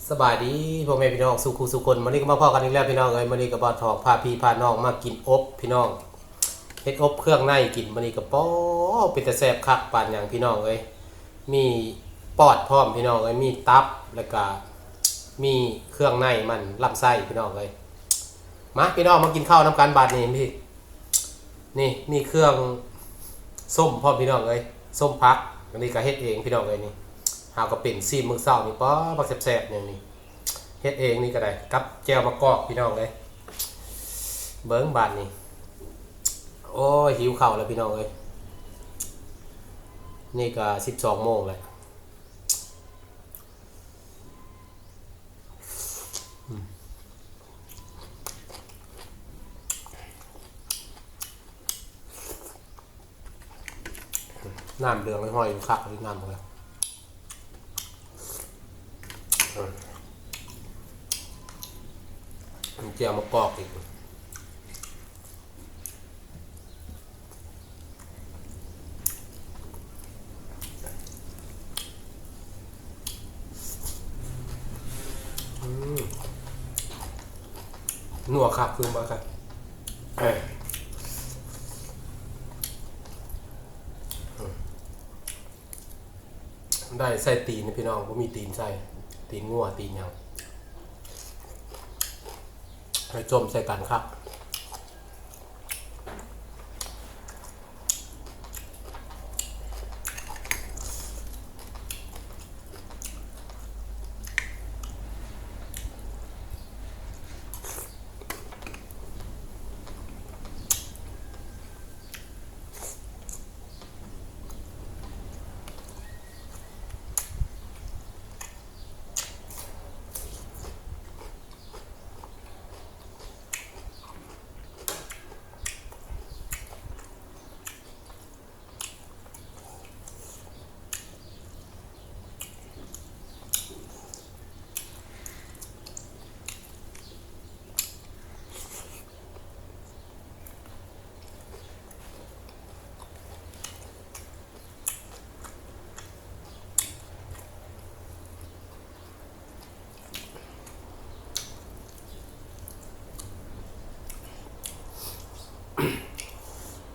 ສະບາຍດີພໍ່ແມ່ພີ່ນ້ອງສູ່ຄູ່ສູ່ຄົນ, ມື້ນີ້ກໍມາພໍ້ກັນອີກແລ້ວພີ່ນ້ອງເອີຍ. ມື້ນີ້ກໍບ່າວທອງພາພີ່ພານ້ອງມາກິນອົບພີ່ນ້ອງ, ເຮັດອົບເຄື່ອງໃນກິນ. ມື້ນີ້ກໍ ປໍ ເປັນຕາແຊບຄັກປານຫຍັງພີ່ນ້ອງເອີຍ. ມີປອດພ້ອມພີ່ນ້ອງເອີຍ, ມີຕັບ ແລ້ວກະມີເຄື່ອງໃນມັນລຳໄສ້ພີ່ນ້ອງເອີຍ. ມາພີ່ນ້ອງມາກິນເຂົ້ານຳກັນບາດນີ້. ນີ້ມີເຄື່ອງສົ້ມພ້ອມພີ່ນ້ອງເອີຍ, ສົ້ມຜັກ. ອັນນີ້ກໍເຮັດເອງພີ່ນ້ອງເອີຍ. ນີ້ເຮົາກໍເປັນຊີມມື້ເຊົ້ານີ້, ປໍ ບັກແຊບໆ ຫຍັງນີ້ ເຮັດເອງນີ້ກໍໄດ້ ກັບແຈ່ວໝາກກອກພີ່ນ້ອງເອີຍ. ເບິ່ງບາດນີ້. ໂອ້ຍ ຫິວເຂົ້າແລ້ວພີ່ນ້ອງເອີຍ. ນີ້ກໍສິບສອງໂມງແລ້ວ. ນ້ຳເດືອງຫ້ອຍໆ ຄັກເລີຍ ນ້ຳເລີຍ. ແຈ່ວໝາກກອກອີກ. ອືມ ນົວຄັກຄືມາຄັກ. ໄດ້ໃສ່ຕີນນີ້ພີ່ນ້ອງ, ບໍ່ມີຕີນໃສ່, ຕີນງົວ ຕີນຫຍັງ. ໃຫ້ຈົ່ມໃສ່ກັນຄັກ.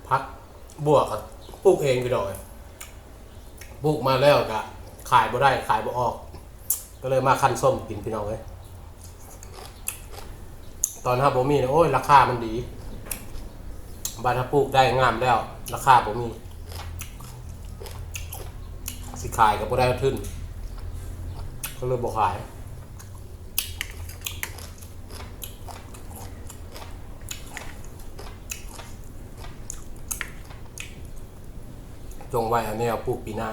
ຜັກບົວກໍປູກເອງພີ່ນ້ອງເອີຍ, ປູກມາແລ້ວກໍຂາຍບໍ່ໄດ້ ຂາຍບໍ່ອອກ, ກໍເລີຍມາຄັ້ນສົ້ມກິນພີ່ນ້ອງເອີຍ. ຕອນເຮົາບໍ່ມີນະ ໂອ້ຍ ລາຄາມັນດີ, ບາດເຮົາປູກໄດ້ງາມແລ້ວ ລາຄາບໍ່ມີ, ຊິຂາຍກໍບໍ່ໄດ້ທຶນ, ກໍເລີຍບໍ່ຂາຍ. ຈົ່ງໄວ້ເອົາແນວປູກປີໜ້າ.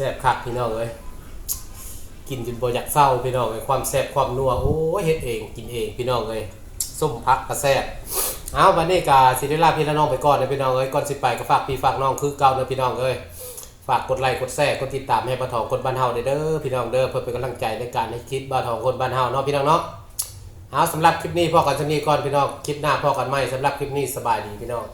ແຊບຄັກພີ່ນ້ອງເອີຍ ກິນຈົນບໍ່ຢາກເຊົາພີ່ນ້ອງເອີຍ ຄວາມແຊບຄວາມນົວ ໂອ້ຍ ເຮັດເອງກິນເອງພີ່ນ້ອງເອີຍ ສົ້ມຜັກກະແຊບ. ເອົາ ບັດນີ້ກະຊິໄດ້ລາພີ່ລານ້ອງໄປກ່ອນເດີພີ່ນ້ອງເອີຍ ກ່ອນຊິໄປກໍຝາກພີ່ຝາກນ້ອງຄືເກົ່າເດີພີ່ນ້ອງເອີຍ ຝາກກົດໄລ້ກົດແຊ ກົດຕິດຕາມໃຫ້ບ່າວທອງຄົນບ້ານເຮົາແດ່ເດີພີ່ນ້ອງເດີ ເພື່ອເປັນກຳລັງໃຈໃນການເຮັດຄລິບບ່າວທອງຄົນບ້ານເຮົາເນາະພີ່ນ້ອງເນາະ. ເອົາ ສຳລັບຄລິບນີ້ພໍ້ກັນສ່ຳນີ້ກ່ອນພີ່ນ້ອງ ຄລິບໜ້າພໍ້ກັນໃໝ່ ສຳລັບຄລິບນີ້ສະບາຍດີພີ່ນ້ອງ.